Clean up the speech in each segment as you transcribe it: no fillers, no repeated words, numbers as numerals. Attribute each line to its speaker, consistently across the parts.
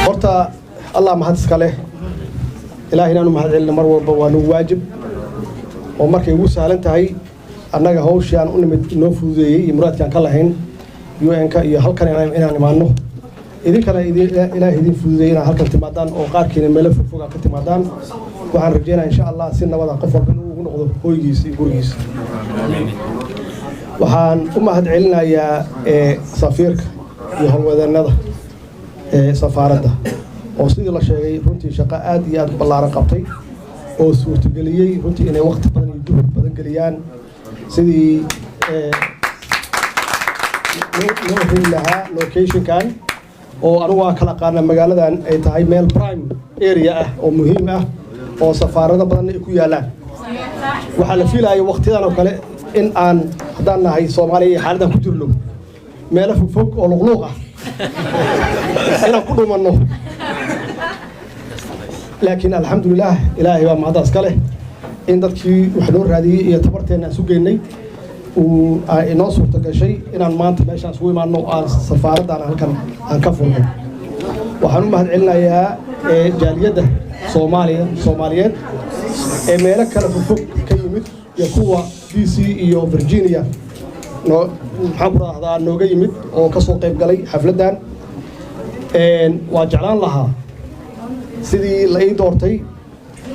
Speaker 1: Horta Allah mahad iska leh. Ilaah inaanu mahad celino mar walba waa nagu waajib, oo markay ugu sahlan tahay annaga hawshii aan u nimid inoo fududeeyey iyo muraadkii aan ka lahayn UN-ka iyo halkan inaan imaano. Idinkana Ilaah idin fududeeyey inaad halkan timaadaan oo qaarkiina meelo fogfog aad ka timaadaan. Waxaan rajeynaya, insha Allah, si nabada qof walba inuu ugu noqdo hoygiisa iyo gurigiisa. Waxaan u mahad celinayaa safiirka iyo howlwadeennada ee safaaradda, oo sidii la sheegay runtii shaqo aad iyo aad u ballaaran qabtay oo suurtageliyey runtii inay waqti badan iyo juhud badan geliyaan sidii loo heli lahaa locationkan, oo anigu waa kala aqaana magaaladan ay tahay meel prime area ah oo muhiim ah oo safaarado badanna ay ku yaalaan. Waxaa la fiilaya waqtiyadan oo kale in aan haddaan nahay Soomaaliya iyo xaaladdan ku jirno meelo fogfog oo luqluuq ah inaan ku dhumanno, laakiin alxamdulilaah, Ilaahay baa mahaddaas ka leh in dadkii wax noo raadiyey iyo tabarteenna aan sugeynay uu inoo suurta gashay inaan maanta meeshaan isugu imaano, aan safaaraddan halkan aan ka furno. Waxaan u mahad celinayaa jaaliyadda Soomaaliya Soomaaliyeed ee meelo kale fogfog ka yimid iyo kuwa DC iyo Virginia noo, maxaan ku rahdaa, nooga yimid oo ka soo qayb galay xafladdan. Waa jeclaan lahaa sidii la ii doortay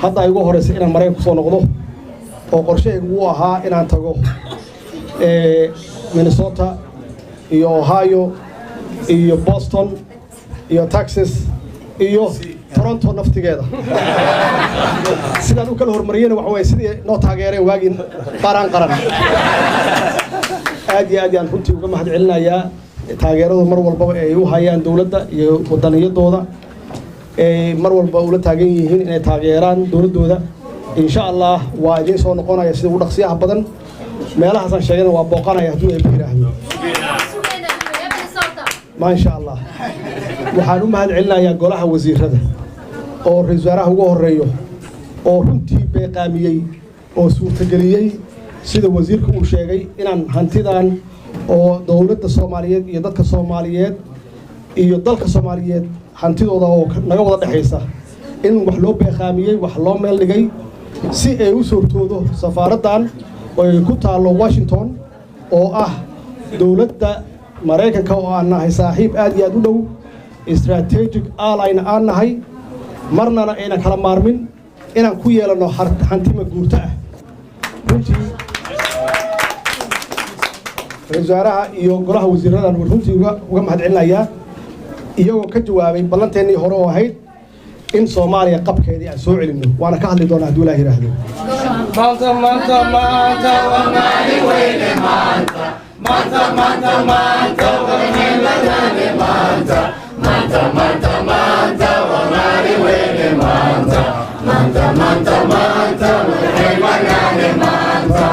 Speaker 1: hadda ay ugu horeysa inaan Maraykan kusoo noqdo, oo qorshahaygu uu ahaa inaan tago Minnesota iyo Ohio iyo Boston iyo Texas iyo Toronto naftigeeda. Sidaan u kala horumariyena waxa waye sidii noo taageereen waagii qaran qaran. Aad iyo aad yaan runtii uga mahad celinayaa taageeradu mar walbaba ay u hayaan dowladda iyo wadaniyadooda ay mar walba ula taagan yihiin inay taageeraan dowladdooda. Insha Allah waa idiin soo noqonaya sida ugu dhaqsiyaha badan. Meelahaasaan sheegana waa booqanaya hadduu Eebbe yidhaahdo, maasha Allah. Waxaan u mahad celinayaa golaha wasiirada oo ra-iisul wasaaraha ugu horeeyo, oo runtii beeqaamiyey oo suurtageliyey, sida wasiirka uu sheegay, inaan hantidan oo dowladda Soomaaliyeed iyo dadka Soomaaliyeed iyo dalka Soomaaliyeed hantidooda oo naga wada dhexaysa in wax loo beeqaamiyey, wax loo meel dhigay si ay u suurtoodo safaaraddan oo ay ku taallo Washington, oo ah dowladda Maraykanka oo aan nahay saaxiib aad iyo aad u dhow, strategic allyna aan nahay, marnana aynan kala maarmin, inaan ku yeelanno hantima guurto ah. Runtii ra-isul wasaaraha iyo golaha wasiiradan runtii uga mahad celinayaa, iyagoo ka jawaabay ballanteennii hore oo ahayd in Soomaaliya qabkeedii aan soo celinno. Waana ka hadli doonaa hadduu Ilaah yidhaahdo.
Speaker 2: Maanta, maanta, maanta waa maalin weyne. Maanta, maanta, maanta, maanta waa maalin maanta, maanta, maanta, maanta waa maalin weyne. Maanta. Maanta, maanta, maanta, madaxay maanta.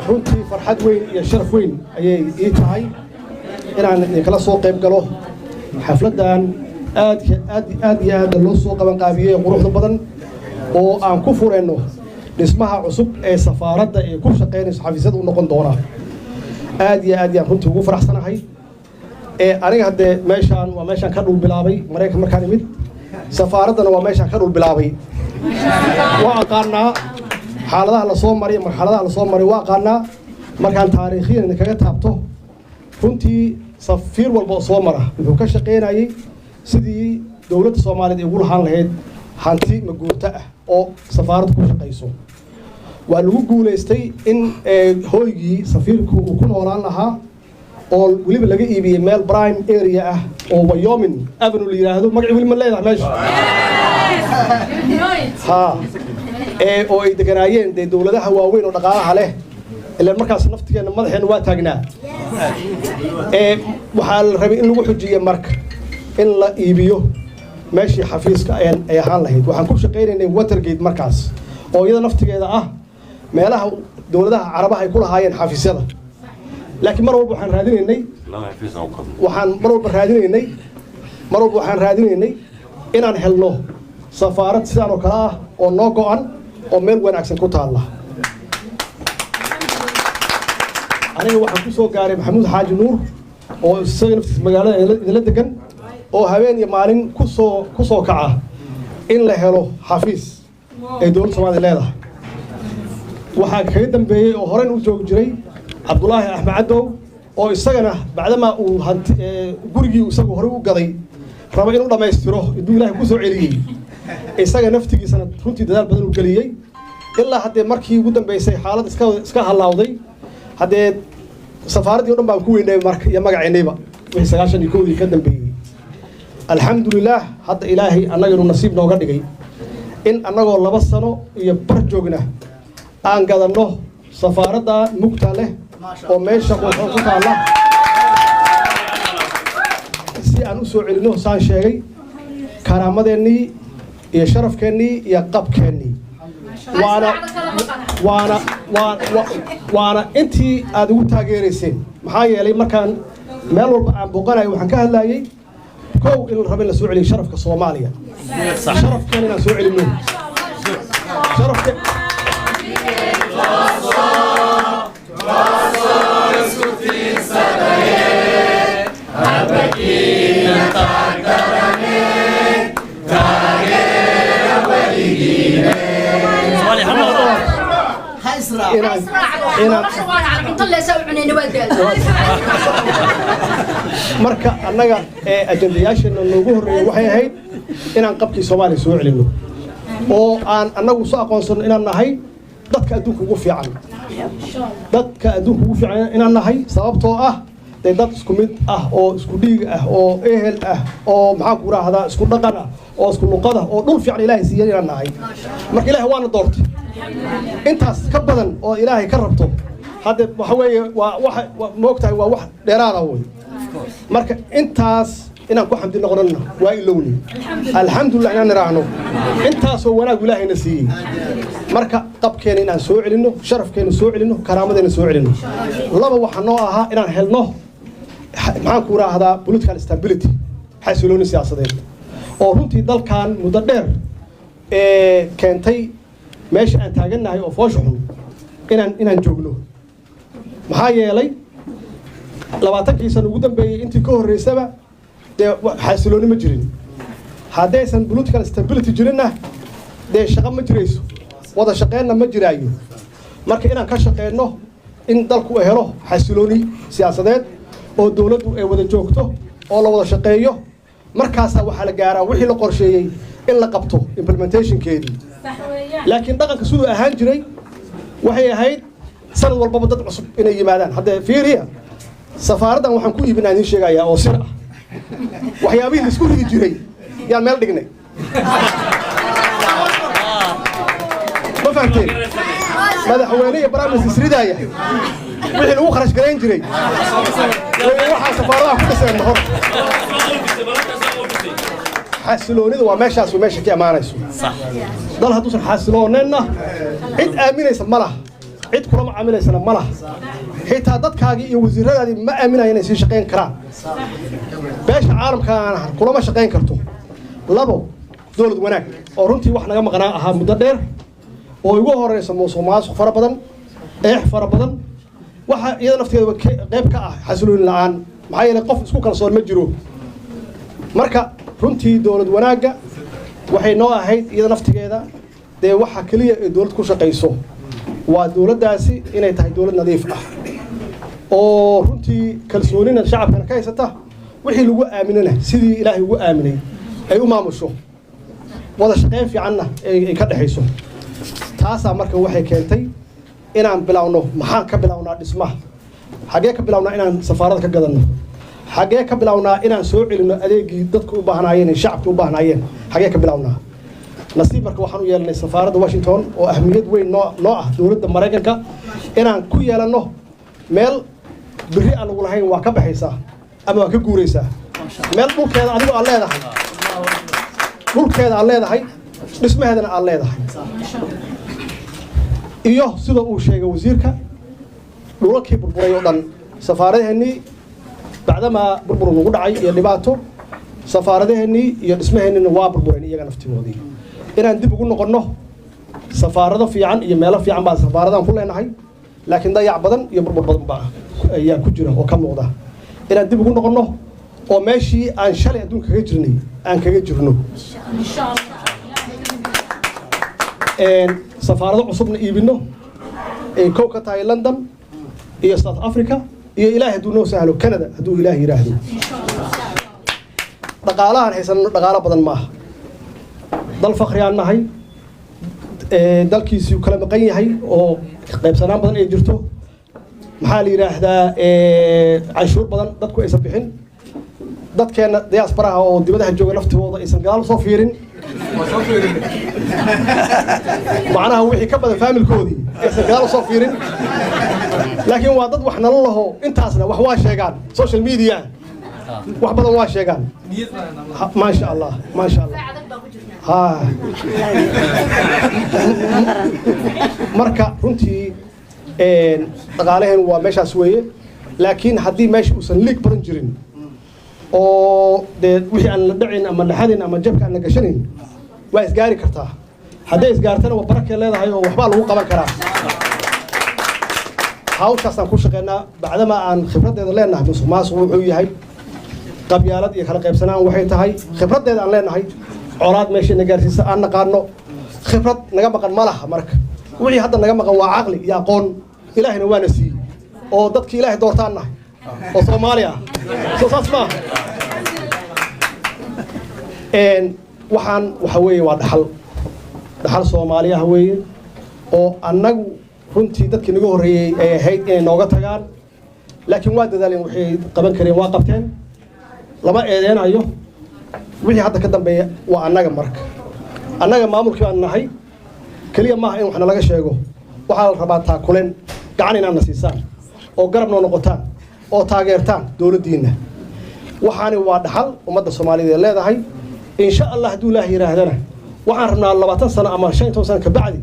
Speaker 1: Runtii farxad weyn iyo sharaf weyn ayay ii tahay inaan idinkala soo qayb galo xafladdan aadka aad aad iyo aad loo soo qaban qaabiyey, quruxda badan, oo aan ku furayno dhismaha cusub ee safaaradda ee ku shaqaynayso, xafiisyada u noqon doona. Aad iyo aad yaan runtii ugu faraxsanahay. Ee aniga haddee meeshaan waa meeshaan ka dhul bilaabay Maraykan markaan imid. Safaaraddana waa meeshaan ka dhul bilaabay. Waa aqaanaa xaaladaha lasoo maray, marxaladaha lasoo maray waa aqaanaa. Markaan taariikhiyan idinkaga taabto, runtii safiir walba oo soo mara wuxuu ka shaqaynayay sidii dowladda Soomaaliyeed ay ugu lahaan lahayd hanti maguurto ah oo safaaraddu ku shaqayso. Waa lagu guulaystay in hooygii safiirku uu ku noolaan lahaa, oo weliba laga iibiyey meel prime area ah oo Wyoming Avenue la yidhaahdo. Magacii weli ma leedahay meesha ha ee oo ay deganaayeen dee dowladaha waaweyn oo dhaqaalaha leh. Ilaan markaas naftigeena madaxeenna waa taagnaa. Ee waxaa la rabay in lagu xujiye marka in la iibiyo meeshii xafiiska ay ahaan lahayd. Waxaan ku shaqaynaynay Watergate markaas, oo iyada naftigeeda ah meelaha dowladaha Carabaha ay ku lahaayeen xafiisyada. Laakiin mar walba waxaan raadinaynay, waxaan mar walba raadinaynay, mar walba waxaan raadinaynay inaan helno safaarad sidaan oo kale ah oo noo go'an oo meel wanaagsan ku taalla. Aniga waxaan ku soo gaaray Maxamuud Xaaji Nuur, oo isaga naftiisa magaalada idinla degan, oo habeen iyo maalin kusoo kaca in la helo xafiis ay dowladda Soomaaliya leedahay. Waxaa kaga dambeeyey oo horena u joogi jiray Cabdulaahi Axmed Cadow, oo isagana bacdamaa uu hanti gurigii isagu horey u gaday raba inuu dhammaystiro intuu Ilaahay ku soo celiyey, isaga naftigiisana runtii dadaal badan uu geliyey, ilaa haddee markii ugu dambeysay xaalad iska halaawday. Haddee safaaraddii o dhan baan ku weynay marka iyo magaceennayba wixii 91-dii ka dambeeyey. Alxamdulilaah, hadda Ilaahay annaga inuu nasiib nooga dhigay in annagoo 2 sano iyo bar joogna aan gadanno safaaradda mugta leh oo meesha qurxoon ku taalla, si aan u soo celinno, saan sheegay, karaamadeennii iyo sharafkeennii iyo qabkeennii. Waana intii aad igu taageerayseen, maxaa yeelay markaan meel walba aan booqanayo waxaan ka hadlayay, kow, in la rabo in la soo celiyo sharafka Soomaaliya, sharafkeena inaan soo celinno, sharafke inaan
Speaker 3: Cunto leesa u cunayna waa daal.
Speaker 1: Marka annaga ee ajandayaasheena noogu horreeya waxay ahayd inaan qabkii Soomaaliya soo celinno, oo aan annagu soo aqoonsanno inaan nahay dadka adduunka ugu fiican, dadka adduunka ugu fiican inaan nahay, sababtoo ah dee dad isku mid ah oo isku dhiig ah oo ehel ah oo, maxaan ku rahdaa, isku dhaqan ah oo isku luqad ah oo dhul fiican Ilaahay siiyay inaan nahay. Marka Ilaahay waana doortay. Intaas ka badan oo Ilaahay ka rabto hadde waxa weeye waa waxa moogtahay, waa wax dheeraada wey. Marka intaas inaan ku xamdi noqonana waa ilowni, alxamdulilah inaan niraahno intaasoo wanaag Ilaahayna siiyey. Marka qabkeena inaan soo celinno, sharafkeena soo celinno, karaamadeena soo celinno. Laba, waxaa noo ahaa inaan helno, maxaan ku raahdaa, political stability, xasilooni siyaasadeed, oo runtii dalkan muddo dheer ee keentay meesha aan taagannahay oo foosha xun inaan joogno. Maxaa yeelay 20-kii sano ugu dambeeyey, intii ka horreysaba dee xasilooni ma jirin. Haddaysan political stability jirinna dee shaqo ma jirayso, wada shaqeynna ma jiraayo. Marka inaan ka shaqeyno in dalku helo xasilooni siyaasadeed oo dowladdu ay wada joogto oo la wada shaqeeyo, markaasaa waxaa la gaaraa wixii la qorsheeyey in la qabto implementationkeedii. Laakiin dhaqanka siduu ahaan jiray waxay ahayd sanad walbaba dad cusub inay yimaadaan. Haddee fiiriya, safaaraddan waxaan ku iibinaa idiin sheegayaa oo sir ah, waxyaabihii la isku ridi jiray yaan meel dhignay. Ma fahamteen? Madaxweyne iyo prime minister isridaaya wixii lagu kharash garayn jiray way waxaa safaaradaha ku dhiseen hor. Xasiloonida waa meeshaas, meesha ka imaanayso. Dal hadduusan xasilooneenna, cid aaminaysa ma laha, cid kulama caamilaysana ma laha. Xitaa dadkaagii iyo wasiiradaadii ma aaminaya inay sii shaqayn karaan. Beesha caalamkaana kulama shaqayn karto. Labo, dowlad wanaag oo runtii wax naga maqnaa ahaa muddo dheer, oo igu horeysa musuq maasuq fara badan, eex fara badan, waxa iyada nafteeda qayb ka ah xasilooni la'aan, maxaa yeelay qof isku kalsoon ma jiro. Marka runtii dowlad wanaagga waxay noo ahayd iyada naftigeeda dee waxa keliya ee dowlad ku shaqayso waa dowladdaasi inay tahay dowlad nadiif ah oo runtii kalsoonina shacabkana ka haysata, wixii lagu aaminana sidii Ilaahay ugu aaminay ay u maamusho, wada shaqayn fiicanna ay ka dhexayso. Taasaa marka waxay keentay inaan bilowno. Maxaan ka bilownaa dhismaha? Xaggee ka bilownaa inaan safaarada ka gadanno? Xaggee ka bilownaa inaan soo celinno adeegii dadku u baahnaayeen ee shacabka u baahnaayeen? Xaggee ka bilownaa? Nasiib marka waxaan u yeelanay safaaradda Washington oo ahmiyad weyn noo ah, dowladda Maraykanka inaan ku yeelanno meel berri aan lagu lahayn waa ka baxaysaa ama waa ka guuraysaa, meel dhulkeeda adigo aad leedahay, dhulkeeda aad leedahay, dhismaheedana aad leedahay. Iyo sida uu sheegay wasiirka, dhulalkii burburay oo dhan safaaradaheenii, bacdamaa burbur nagu dhacay iyo dhibaato, safaaradaheenii iyo dhismaheennina waa burbureen iyaga naftigoodii. Inaan dib ugu noqonno safaarado fiican iyo meelo fiican baan safaaradan ku leenahay, laakiin dayac badan iyo burbur badan baa ayaa ku jira oo ka muuqda. Inaan dib ugu noqonno oo meeshii aan shalay adduunka kaga jirnay aan kaga jirno, safaarado cusubna iibino, ay kow ka tahay London iyo South Africa iyo, Ilaahay hadduu noo sahlo, Canada, hadduu Ilaah yidhaahdo. Dhaqaalahan haysanno dhaqaalo badan maaha. Dal fakhriyaan nahay, dalkiisii kala maqan yahay oo qaybsanaan badan ay jirto, maxaa la yidhaahdaa, canshuur badan dadku aysan bixin, dadkeena diasporaha oo dibadaha jooga laftooda aysan gadaal usoo fiirin, macnaha wixii ka badan faamilkoodii aysan gadaal usoo fiirin. Laakiin waa dad wax nala laho, intaasna wax waa sheegaan, social media wax badan waa sheegaan. Maasha Allah, maasha Allah. Ha, marka runtii dhaqaalaheen waa meeshaas weeye. Laakiin haddii meesha uusan liig badan jirin oo dee wixii aan la dhicin ama dhaxadin ama jabka aan la gashanayn, waa isgaari kartaa. Hadday isgaartana waa barakay leedahay oo waxbaa lagu qaban karaa. Hawshaasaan ku shaqeynaa, bacdama aan khibraddeeda leenahay musuq maasuq wuxuu yahay, qabyaalad iyo kala qaybsanaan waxay tahay, khibraddeeda aan leenahay, colaad meeshayna gaarsiisa aan naqaano. Khibrad naga maqan ma laha. Marka wixii hadda naga maqan waa caqli iyo aqoon, Ilaahayna waana siiyey oo dadkii Ilaahay doortaan nahay oo Soomaali ah. Soo saas maaha? Waxaan waxa weeye waa dhaxal, dhaxal Soomaali ah weeye oo annagu runtii dadkii naga horreeyey ay ahayd inay nooga tagaan, laakiin waa dadaaleen, waxay qaban kareen waa qabteen, lama eedeynayo. Wixii hadda ka dambeeya waa annaga. Marka annaga maamulkii baan nahay, keliya maaha in wax nalaga sheego. Waxaa la rabaa taakuleen gacan inaad na siisaan oo garab noo noqotaan oo taageertaan dowladdiinna. Waxaani waa dhaxal ummadda Soomaaliyeed ee leedahay. Insha Allah, hadduu Ilaah yidhaahdana, waxaan rabnaa 20 sano ama 15 sano kabacdi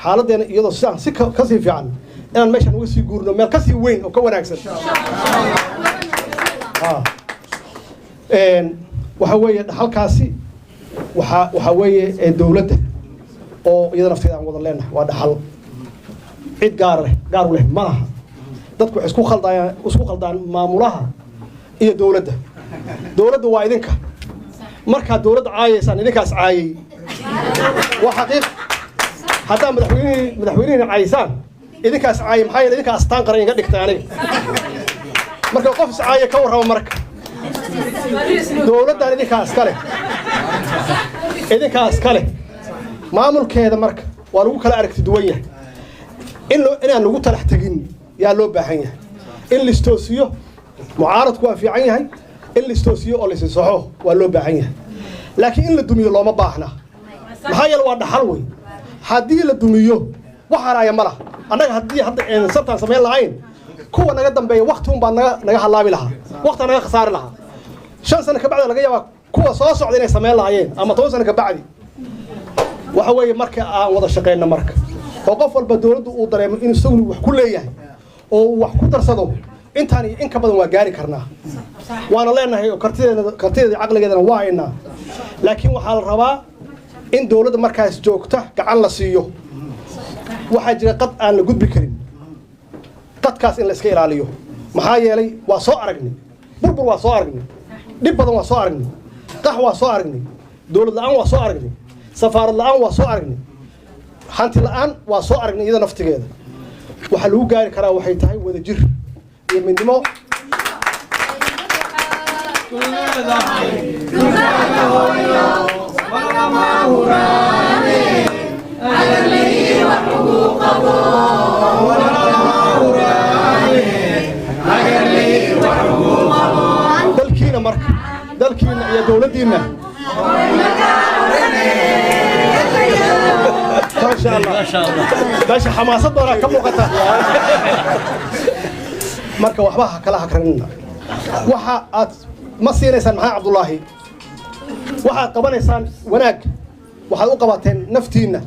Speaker 1: xaaladdeena iyadoo sidaan si kasii fiican inaan meeshaan uga sii guurno meel kasii weyn oo ka wanaagsan. Waxa weeye dhaxalkaasi waxa weeye ee dowladda oo iyada nafteeda aan wada leenahay. Waa dhaxal cid gaar leh, gaar u leh ma laha. Dadku waxay isku khaldayaan, isku khaldaan maamulaha iyo dowladda. Dowladda waa idinka. Markaad dowladda caayaysaan, idinkaas caayay, waa xaqiiq. Haddaa madaxweynihina caaysaan, idinkaas caayay, maxaa yeele idinkaa astaan qaran iga dhigtay aniga. Marka qof is caaya ka warrama. Marka dowladdan idinkaa iska leh, idinkaa iska leh maamulkeeda. Marka waa lagu kala aragti duwan yahay. Inaan lagu talax tegin yaa loo baahan yahay, in listoosiyo. Mucaaradku waa fiican yahay, in listoosiyo oo lasisaxo waa loo baahan yahay, laakiin in la dumiyo looma baahna, maxaa yeele waa dhaxal wey. Haddii la dumiyo wax haraaya ma laha. Annaga haddii hadda sartaan samayn lahayn, kuwa naga dambeeya wakti un baa naga halaabi lahaa, wakti naga khasaari lahaa. 5 sano kabacdi laga yaabaa. Kuwa soo socda inay samayn lahaayeen ama 10 sano ka bacdi. Waxa weeye, marka aan wada shaqeyno, marka oo qof walba dowladdu uu dareemo inuu isaguna wax ku leeyahay oo uu wax ku darsado, intaan iyo in ka badan waa gaari karnaa, waana leenahay oo kartideeda iyo caqligeedana waa haynaa. Laakiin waxaa la rabaa in dowladda markaas joogta gacan la siiyo. Waxaa jira qad aan la gudbi karin, qadkaas in la iska ilaaliyo. Maxaa yeelay, waa soo aragnay burbur, waa soo aragnay dhib badan, waa soo aragnay qax, waa soo aragnay dowlad la'aan, waa soo aragnay safaarad la'aan, waa soo aragnay hanti la'aan, waa soo aragnay iyada naftigeeda. Waxaa lagu gaari karaa waxay tahay wada jir iyo midnimo.
Speaker 2: Leedahay dhulkaaga hooyo walama huraane, agarley wax ugu qabo, walama huraane, agarley wax ugu qabo.
Speaker 1: Dalkiina marka, dalkiina iyo dowladdiinna, maasha Allah, meesha xamaasad badanaa ka muuqata. Marka waxba ha kala hakranina. Waxa aad ma siinaysaan Maxamed Cabdullaahi, waxaad qabanaysaan wanaag, waxaad u qabateen naftiinna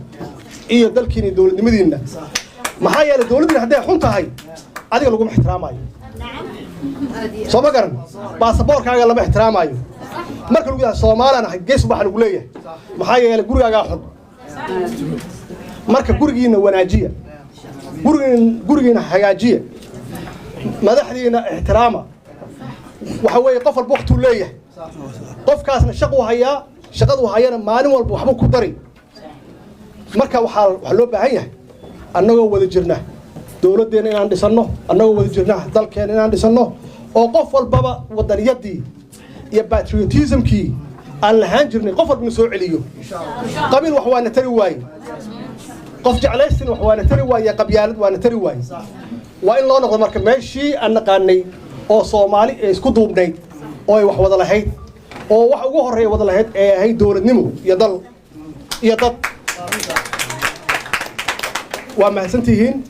Speaker 1: iyo dalkiina iyo dowladnimadiinna. Maxaa yeelay, dowladdiina hadday xun tahay, adiga laguma ixtiraamaayo. Soo ma garan? Baasaboorkaaga lama ixtiraamaayo. Marka lagu yahay Soomaalaan ahay, gees waxaa lagu leeyahay, maxaa yeelay gurigaagaa xun. Marka gurigiina wanaajiya, gurigiina hagaajiya, madaxdiina ixtiraama. Waxa weeye, qof walba waqtuu leeyahay, qofkaasna shaquu hayaa, shaqaduu hayana maalin walba waxbuu ku dari. Marka waxaa loo baahan yahay annagoo wada jirna dowladdeenna inaan dhisanno, annagoo wada jirna dalkeena inaan dhisanno, oo qof walbaba wadaniyadii iyo patriotismkii aan lahaan jirnay qof walba inu soo celiyo. Qabiil wax waana tari waaye, qof jeclaystin wax waana tari waaye, qabyaalad waana tari waaye. Waa in loo noqdo marka meeshii aan naqaanay oo Soomaali ee isku duubnayd oo ay wax wada lahayd, oo wax ugu horreeya wada lahayd ee ahayd dowladnimo iyo dal iyo dad. Waa mahadsantihiin.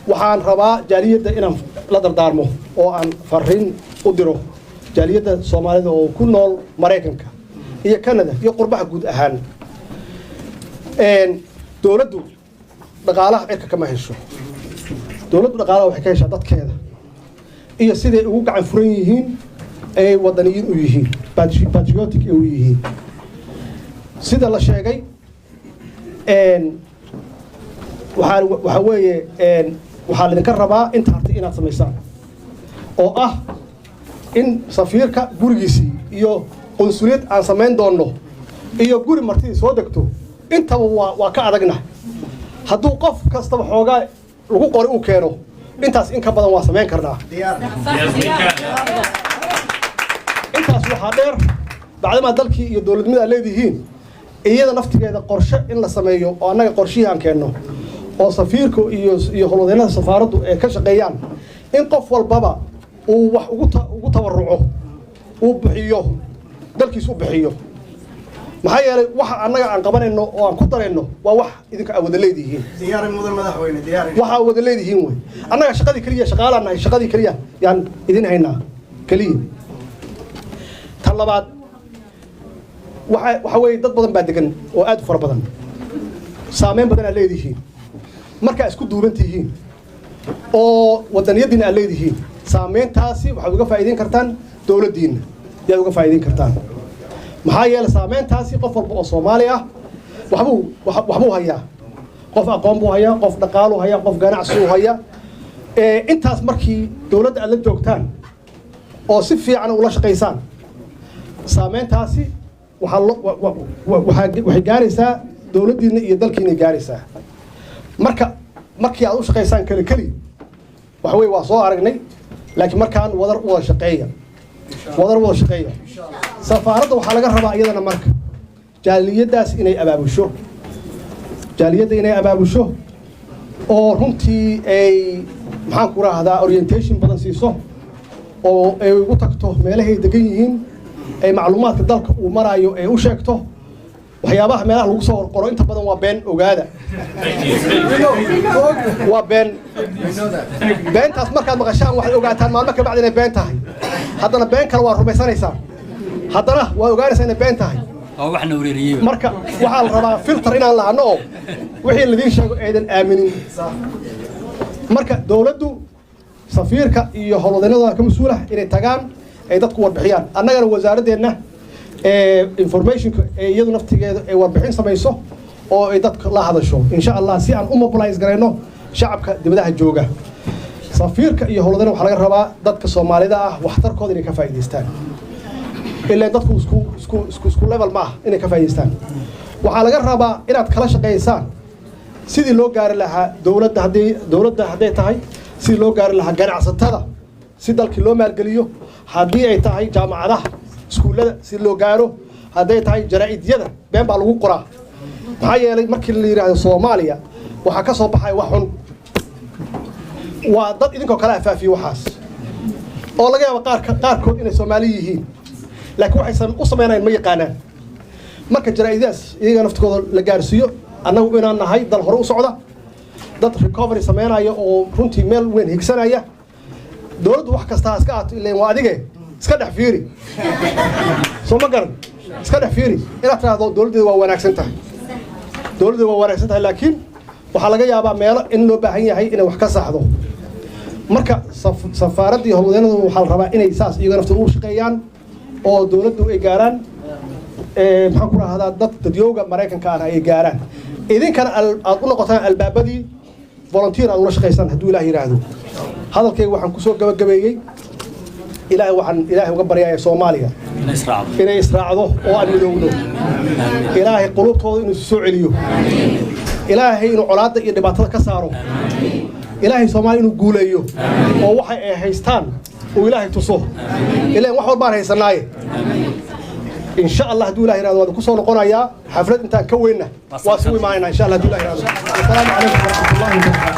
Speaker 1: Waxaan rabaa jaaliyadda inaan la dardaarmo oo aan fariin u diro jaaliyadda Soomaalida oo ku nool Maraykanka iyo Canada iyo qurbaha guud ahaan. Dowladdu dhaqaalaha cirka kama hesho. Dowladdu dhaqaalaha waxay ka heshaa dadkeeda iyo siday ugu gacan furan yihiin, ay wadaniyiin u yihiin, patriotic ay u yihiin. Sida la sheegay, waxaa weeye, waxaa laidinka rabaa inta hartay inaad samaysaan, oo ah in safiirka gurigiisii iyo qunsuliyad aan samayn doonno iyo guri martidii soo degto, intaba waa ka adagna. Hadduu qof kastaba xoogaa lagu qori uu keeno, intaas in ka badan waa samayn karnaa. Intaas waxaa dheer, bacdamaa dalkii iyo dowladnimada aad leedihiin, iyada naftigeeda qorshe in la sameeyo oo annaga qorshihii aan keenno oo safiirku iyo howlwadeennada safaaraddu ay ka shaqeeyaan in qof walbaba uu wax ugu tabaruco, uu bixiyo, dalkiis u bixiyo. Maxaa yeelay, waxa annaga aan qabanayno oo aan ku darayno waa wax idinka aad wada leedihiin.
Speaker 4: Diyaar, mudan madaxweyne, diyaar.
Speaker 1: Waxa wada leedihiin wey. Annaga shaqadii keliya shaqaalaan nahay, shaqadii keliya yaan idin haynaa keliya. Tan labaad waxa weeye, dad badan baa degan oo aad u fara badan, saameyn badan aad leedihiin. Markaa isku duuban tihiin oo wadaniyadiina aad leedihiin, saameyntaasi waxaad uga faa'iideyn kartaan dowladdiinna yaad uga faa'iideyn kartaan. Maxaa yeelay, saameyntaasi qof walba oo Soomaali ah waxbuu hayaa. Qof aqoon buu hayaa, qof dhaqaaluu hayaa, qof ganacsiuu hayaa. Intaas markii dowladda aad la joogtaan oo si fiican ula shaqaysaan, saameyntaasi waxaa lo- wa- wa- wa- waxay gaaraysaa dowladdiinna iyo dalkiinay gaaraysaa. Marka markii aad u shaqaysaan keli keli, waxa weye waa soo aragnay, laakiin markaan wadar wada shaqeeya, wadar wada shaqeeya. Safaaradda waxaa laga rabaa iyadana marka jaaliyaddaas inay abaabusho, jaaliyadda inay abaabusho oo runtii ay, maxaan ku rahdaa, orientation badan siiso oo ay ugu tagto meelahay degan yihiin, ay macluumaadka dalka uu maraayo ay u sheegto. Waxyaabaha meelaha lagu soo qorqoro inta badan waa been, ogaada, waa been. Beentaas markaad maqashaan, waxaad ogaataan maalmo ka bacdi inay been tahay. Haddana been kale waa rumaysanaysaan. Haddana waa ogaanaysaa inay been tahay.
Speaker 4: Waa waxna wareeriyey.
Speaker 1: Marka waxaa la rabaa filter inaan lahano oo wixii laidiin sheego aydan aaminin. Marka dowladdu, safiirka iyo howlwadeennadooda ka mas-uulah inay tagaan, ay dadku warbixiyaan. Annagana wasaaraddeenna ee informationka ee iyadu naftigeeda ay warbixin samayso oo ay dadka la hadasho, insha Allah, si aan u mobilize garayno shacabka dibadaha jooga. Safiirka iyo howlwadeennada waxaa laga rabaa dadka Soomaalida ah waxtarkooda inay ka faa'iidaystaan, ilaan dadku isku level ma ah. Inay ka faa'iidaystaan waxaa laga rabaa inaad kala shaqaysaan sidii loo gaari lahaa dowladda, haddii dowladda hadday tahay, sidii loo gaari lahaa ganacsatada si dalkii loo maalgeliyo, haddii ay tahay jaamacadaha, iskuullada si loo gaaro, hadday tahay jaraa'idiyada. Been baa lagu qoraa, maxaa yeelay markii la yidhaahdo Soomaaliya waxaa ka soo baxaya wax xun. Waa dad idinkoo kale afaafiye waxaas, oo laga yaabo qaarkood inay Soomaali yihiin, laakiin waxay u samaynayaan ma yaqaanaan. Marka jaraa'idadaas iyaga naftigooda la gaarsiiyo annagu inaan nahay dal hore u socda, dad recovery samaynaya oo runtii meel weyn higsanaya. Dowladdu wax kasta ha iska aato, ileen waa adige iska dhex fiiri, soo ma garan? Iska dhex fiiri inaad tiraahdo dowladdeeda waa wanaagsan tahay, dowladdeeda waa wanaagsan tahay, laakiin waxaa laga yaabaa meelo in loo baahan yahay inay wax ka saxdo. Marka safaaradda iyo howlwadeennadu waxaa la rabaa inay saas iyaga naftooda u shaqeeyaan oo dowladdu ay gaaraan, maxaan ku rahdaa, dad dadyooga Maraykanka ahna ay gaaraan, idinkana aad u noqotaan albaabadii, volunteer aad ula shaqaysaan, hadduu Ilaah yidhaahdo. Hadalkayga waxaan kusoo gabagabeeyey, Ilaahay waxaan Ilaahay uga baryaaya Soomaaliya inay israacdo oo aan midoowno. Ilaahay qulubtooda inuu soo celiyo, Ilaahay inuu colaadda iyo dhibaatada ka saaro, Ilaahay Soomaaliya inuu guuleeyo oo waxa ay haystaan uu Ilaahay tuso, ilaan wax walbaan haysanaaye. Insha Allah, hadduu Ilaah yiraahdo, waan ku soo noqonayaa xaflad intaan ka weynna waa isugu imaanaynaa, insha Allah, hadduu Ilaah yiraahdo. Wasalaamu calaykum waraxmatullahi wabarakaatu.